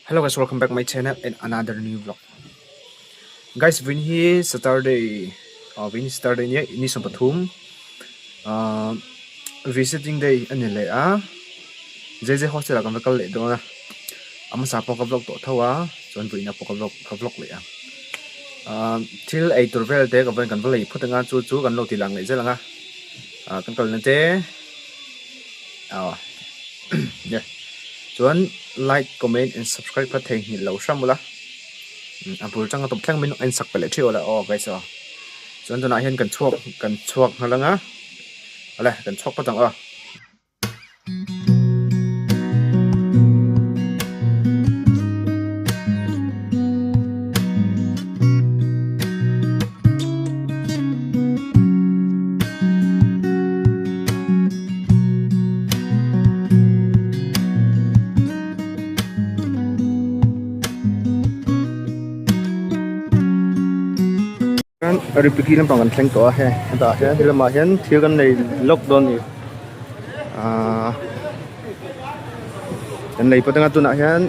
Hello guys welcome back my channel and another new vlog guys vin hi saturday ah vin hi saturday nia ni 13 ah visiting day ani leh a jj hostel ah kan va kal leh dawn a a hmasa pawh ka vlog tawh tho a chuan vawiin ah pawh ka vlog ka vlog leh ang ah thil ei tur vel te ka vawiin kan va lei phawt ang a chu chu kan lo ti lang leh zel ang a ah kan kalna te ah chuan like comment and subscribe kha theihnghilh lo hram ula a bul tanga tawp thleng min en sak pe leh theuh a la aw guys aw chuan tunah hian kan chhuak kan chhuak nghal ang a awle kan chhuak phawt ang aw. Ripiki lampang kan thleng tawh a hei hetah hian he lamah hian thil kan nei lawk dawn a ni ahh kan lei pawt anga tunah hian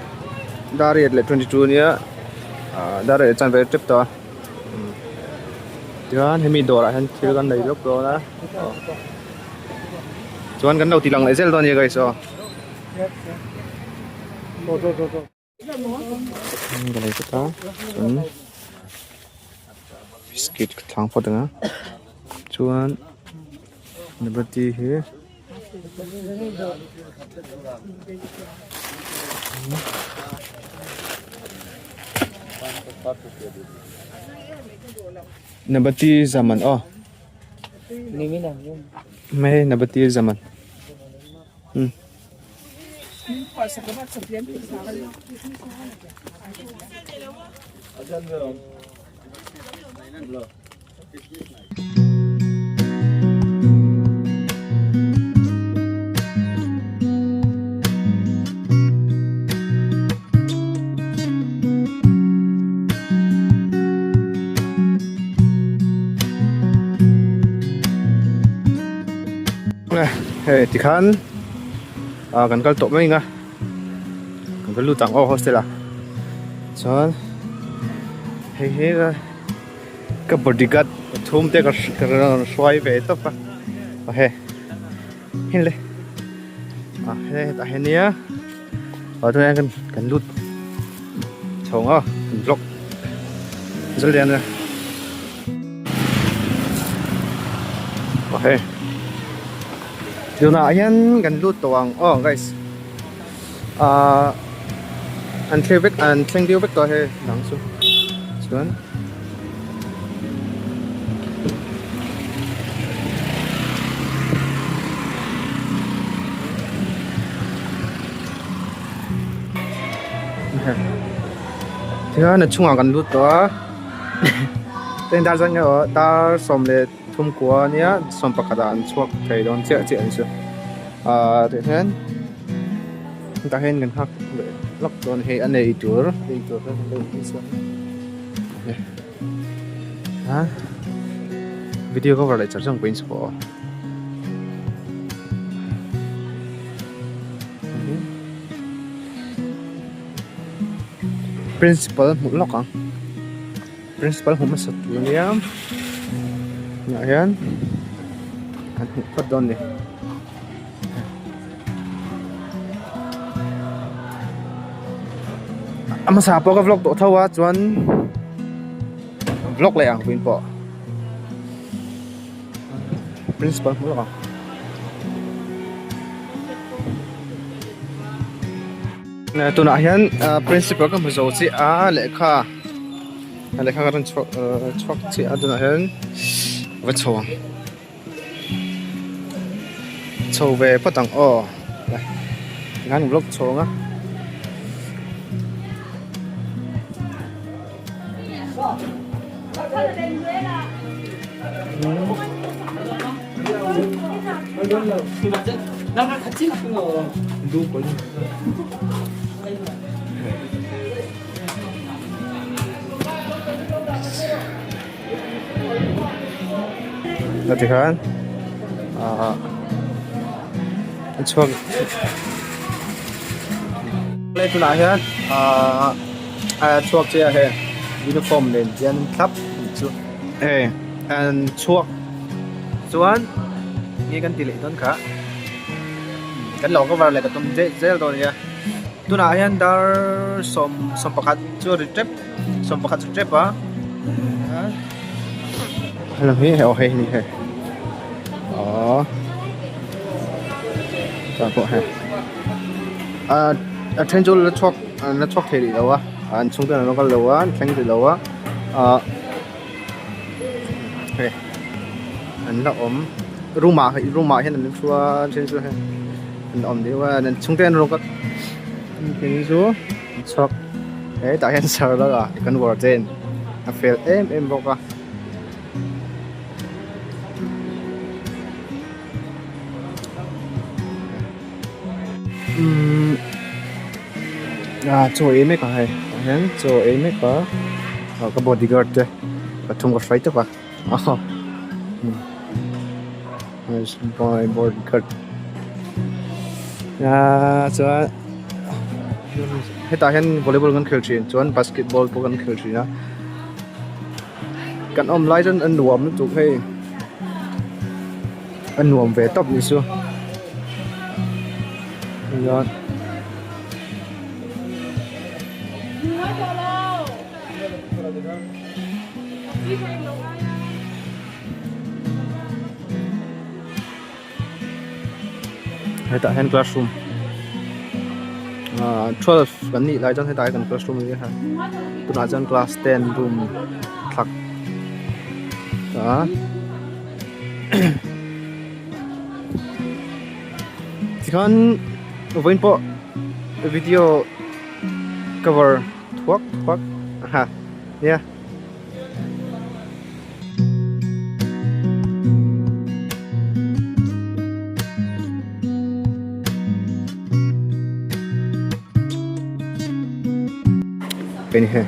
dar riat leh 22 ania ahh dar riat chanve tep tawh a. Tichuan hemi dawrah hian thil kan nei lawk dawn a chuan kan lo ti lang leh zel dawn a nia guys aw. Ka lei phawt a chuan biscuit ka thlang phawt ang a chuan nabati hi. Nabati zaman aw mai nabati zaman um. Hei tikhan ah kan kal tawh mai ang a kan va lut ang aw hostel ah chuan hei hi ka bodyguard pathum te ka rawn hruai ve tawp a aw he heng le ah he hetah hian nia ah tunah hian kan lut chho ang aw kan vlog zal lian a aw he tunah hian kan lut tawh ang aw guys ah an thleng vek an thleng deuh vek tawh a hei dang chu chuan tihian a chungah kan lut tawh a heng dar zat nge aw dar 13 ania 11 ah an chhuak thei dawn chiah chiah ang chu ahh tah hian tah hian kan nghak leh lawk dawn hei a nei tur ei tur te kan lo in siam a video cover leh char char ang pawhin chhuah aw. Principal hmuh lawk ang. Principal hmu hmasa tur ania tunah hian kan hmuh phawt dawn a ni. A hmasa pawh ka vlog tawh tho a chuan vlog leh ang vawiin pawh principal hmu lawk ang. Tunah hian principal ka hmu zo chiah a lehkha. A lehkha ka rawn chhuak chhuak chiah a tunah hian va chho ang chho ve phawt ang aw tikhan vlog chho ang a. A ti khan ahh a chhuak. Hei tunah hian ahh a chhuak chiah a hei uniform nen hian thlap tih chu hei an chhuak chuan nge kan ti leh dawn kha kan lo cover leh ka tum zeh zel dawn ania tunah hian dar sawm sawmpakhat chu a ri tep sawmpakhat chu tep a hello hi aw hei ni hei aww tah pawh hei ah a then chu la chhuak an la chhuak thei rih lo a an chhungte an lo kal lo a an thleng rih lo a ah hei an la awm room ah room ah hian an thu a a then chu hei an awm deuh a an chhungte an lo kal chu an chhuak hetah hian sarala kan warden a fel em em bawk a. Umm ah chaw ei mek a hei tah hian chaw ei mek a ah ka bodyguard te pathum ka hruai tawp a my bodyguard ah chuan hetah hian volleyball kan khel thin chuan basketball pawh kan khel thin a. Kan awm lai chuan a nuam lutuk hei a nuam ve tawp ni chu chuan hetah hian classroom ah twelve kan nih lai chuan hetah hian kan classroom a ni a tunah chuan class ten room thlak ah tikhan vawiin pawh video cover thuak thuak a nia. Kei ni hei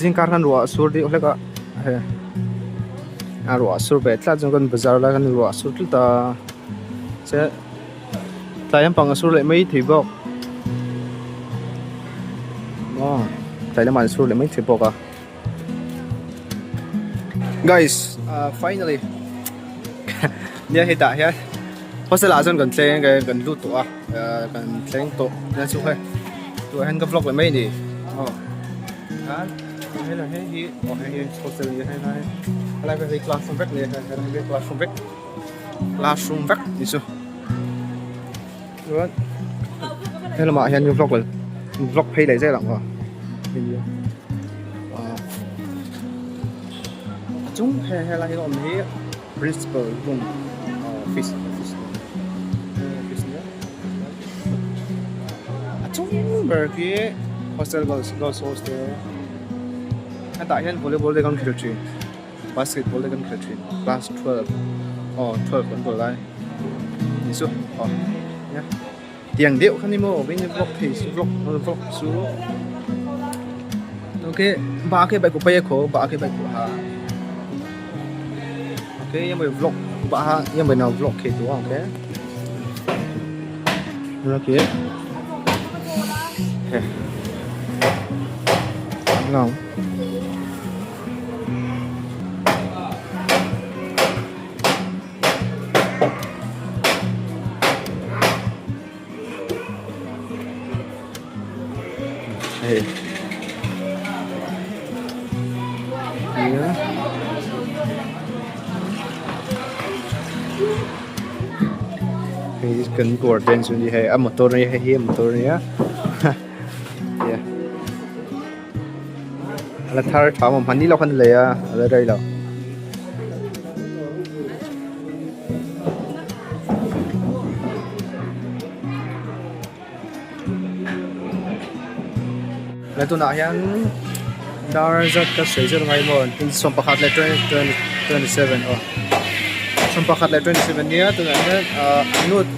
zingkar khan ruah a sur deuh hlek a hei a ruah a sur ve tlat chuan kan bazar lai khan ruah a sur tlat a chuan tlai lampang a sur leh mai thei bawk aw tlai lamah an sur leh mai thei bawk a. Guys ah finally nia hetah hian hostel ah chuan kan thleng kan lut tawh a ah kan thleng tawh nia chu hei tunah hian ka vlog leh mai a ni aw khan helai hei hi aw hei hi hostel nia hei lai helai hi classroom vek nia helai hi classroom vek classroom vek ni chu chuan helamah hian vlog leh vlog phei leh zel ang aw a chung he helai hi awm hi principal room office office office nia a chung ber khi hostel girls girls hostel hetah hian volleyball te kan khel thin. Basketball te kan khel thin class 12 aw 12 kan kal lai ni chu aw nia tiang deuh kha ni maw veng vlog thei chu vlog vlog chu ok ba ke bike pai kho ba ke bike ha ok yam vlog ba ha yam na vlog khe tu ok ok he no Hei hei kan garden chu ni hei a motor a nia hei hi a motor a nia A la thar tha maw hmanni lawk an lei a a la rei lo. He tunah hian dar zat ka sawi zet ngai maw 11 leh 27 aw 11 leh 27 nia tunah hian ah an lut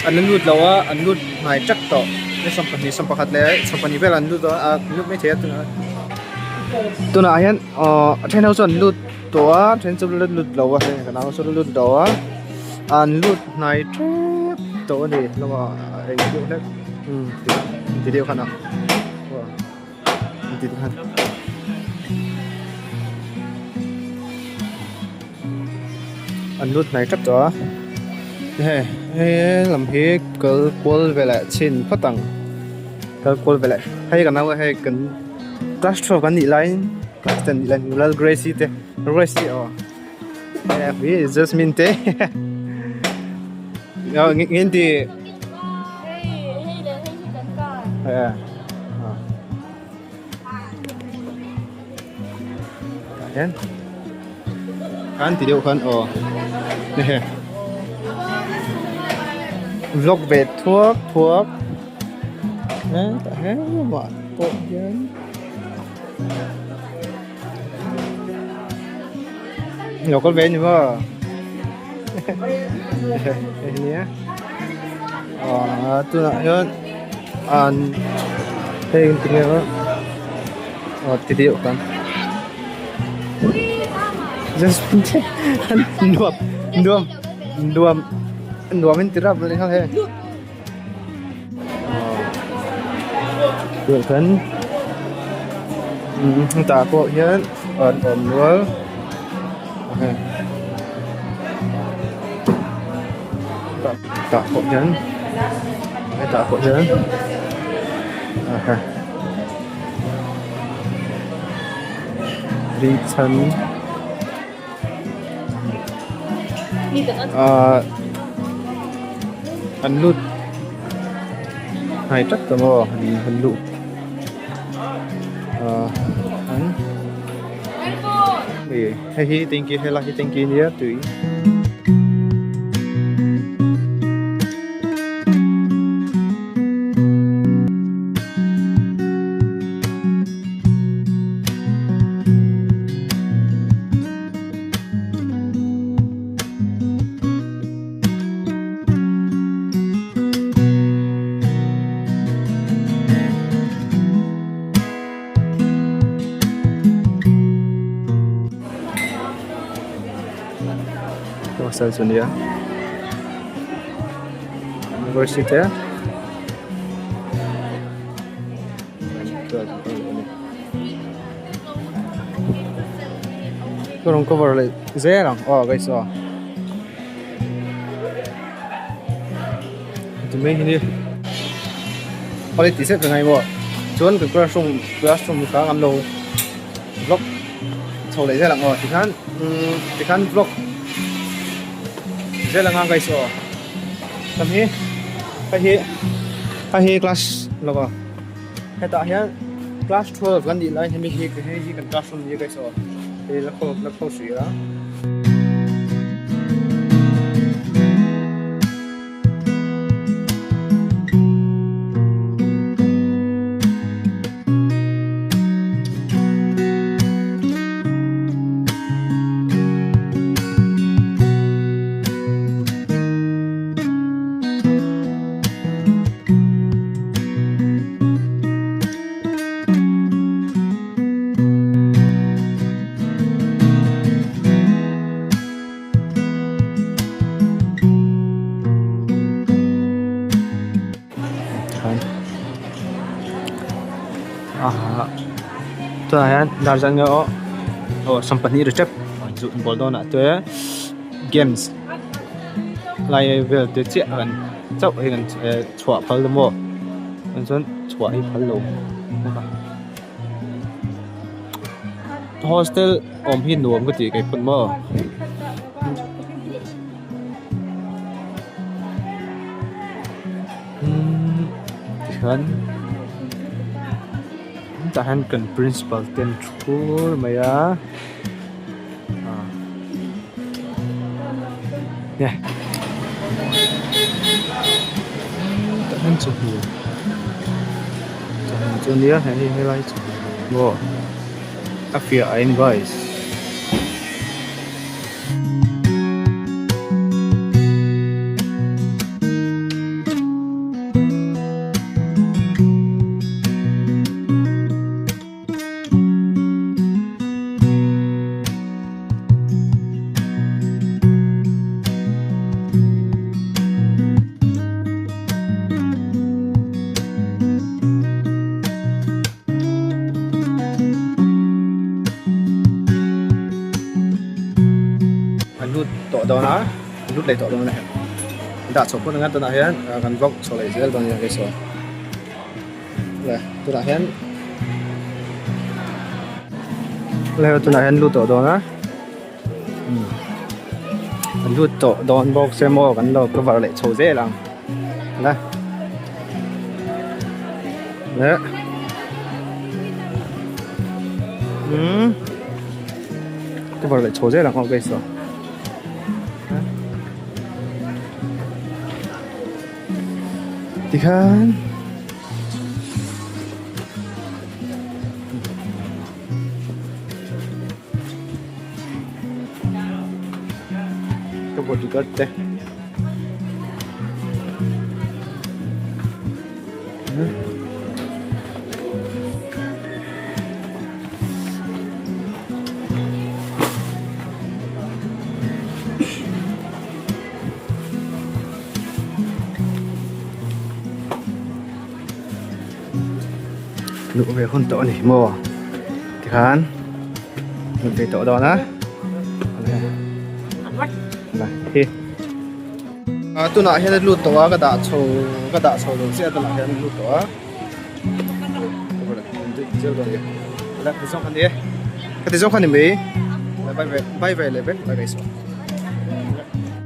an la lut lo a an lut hnai tap tawh. Ni 12 11 leh 12 velah an lut a ah an lut maithei a tunah tunah hian aww a then ho chu an lut tawh a a then chu la lut lo a hei ka nau chu la lut lo a an lut hnai tep tawh a ni lamah eng deuh hlek. Umm ti deuh khan a ti deuh khan. An lut hnai tap tawh a hei he lam hi kal kual veleh chhin phawt ang kal kual veleh hei kan nau hei kan class 12 kan nih laiin class ten nih laiin Lal Grace-i te Grace-i aw hei Jasmine te ngin ti tah hian khan ti deuh khan aw hehe vlog ve thuak thuak hetah hian ramah pawh hian lo kal ve a ni maw hehe hei nia aw tunah hian an hei tinge aw ti deuh khan just nuam nuam nuam nuam in ti rap leh nghal hei tunah khan hetah pawh hian an awm nual tah pawh hian hetah pawh hian ri chhan ahh an lut hnai tak ta maw an luh ahh an hei hi tanky helai hi tanky ania tui. Hostel chu nia university te ka rawn cover leh zel ang aw guys aw ti mai hi ni awle ti zet reng a maw chuan kan classroom classroom kha an lo vlog chho leh zel ang aw tikhan umm tikhan vlog zel ang a guys aw tam hi hei hi hei hi class lo aw hetah hian class 12 kan nih lai hemi hi hei hi kan classroom nia guys aw hei la khaw la khaw hrih a. Tunah hian dar zan nge aw aw 20 ri tep ball dawnah te games lai vel te chiah an chauh hi kan chhuah phal ta maw chuan chhuah hi phal lo bawk a hostel awm hi nuam ka tih kei pawn maw. Tikhian tah hian kan principal te an thu kur mai a. Tah hian chawhnu chawhnu chu ania hei helai chawhnu maw a fiah a eng guys. lut tawh dawn a lut leh tawh dawn a hei dah chhoh phawt anga tunah hian kan vlog chho leh zel dawn nia guys aw le tunah hian le tunah hian lut tawh dawn a kan lut tawh dawn bawk se maw kan lo cover leh chho zel ang le le umm cover leh chho zel ang aw guys aw tikhan. Ka bodyguard te. Luh ve hun tawh a ni maw tikhan luh ve tawh dawn a hi ah tunah hian a lut tawh a ka dah chho ka dah chho lo chiah tunah hian a lut tawh a ka ti zawng kha ni e ka ti zawng kha ni mai bye bye bye bye leh vek bye guys.